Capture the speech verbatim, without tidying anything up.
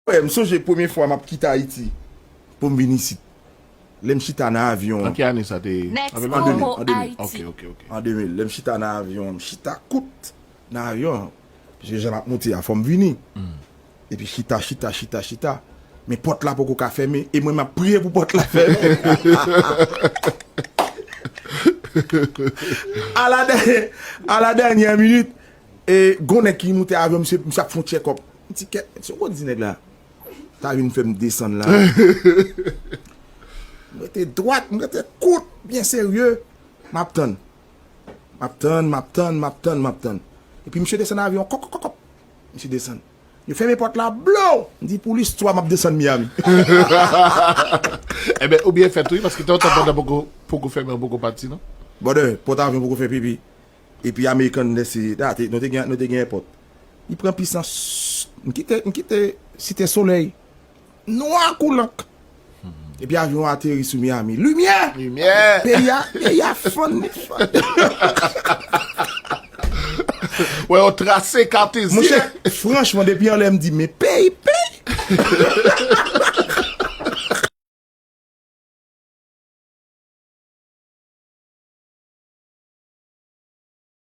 Wè, m sonje premye fwa m ap kite Ayiti pou m vin isit. Lè m chita nan avyon Nan an, ki ane sa te ye? Next An de mil, Momo an de mil. Ok, Haiti. Ok, ok. An de mil, lè m chita nan avyon an, m chita kout nan avyon an. Paske jan m ap monte a, fò m vini. Epi chita, chita, chita, chita. Men pòt la poko ka fèmen. E mwen, m ap priye pou pòt la fèmen. A la dènyè, a la dènyè minit, e gon nèg ki moute avyon, misye, misye ap fè yon check-up. M di, kèt, se yon di nèg la. Ta vin fè m desann la. M rete dwat, m rete kout, byen serye. M ap tann. M ap tann, m ap tann, m ap tann, m ap tann. Epi misye desann avyon, kòk, kòk, kòk, kòk. Misye desann. Yo fèmen pòt la, blow! M di, pou listwa, m ap desann Miami. Ebyen, ou byen fèt wi, paske te lontan pòt la poko, poko fèmen, poko pati, non? Brother, pòt avyon poko fè pipi. Epi American Airlines, nou te gen, nou te gen pòt. Li pran pisans, m kite, m kite Site Solèy. Nwa kou lank. Epi avyon ateri sou Miami. Limyè! Limyè! Peyi a, peyi a fann, li fann. Wè, yon trase katezye. Monchè, franchman, depi anlè m di, men peyi, peyi.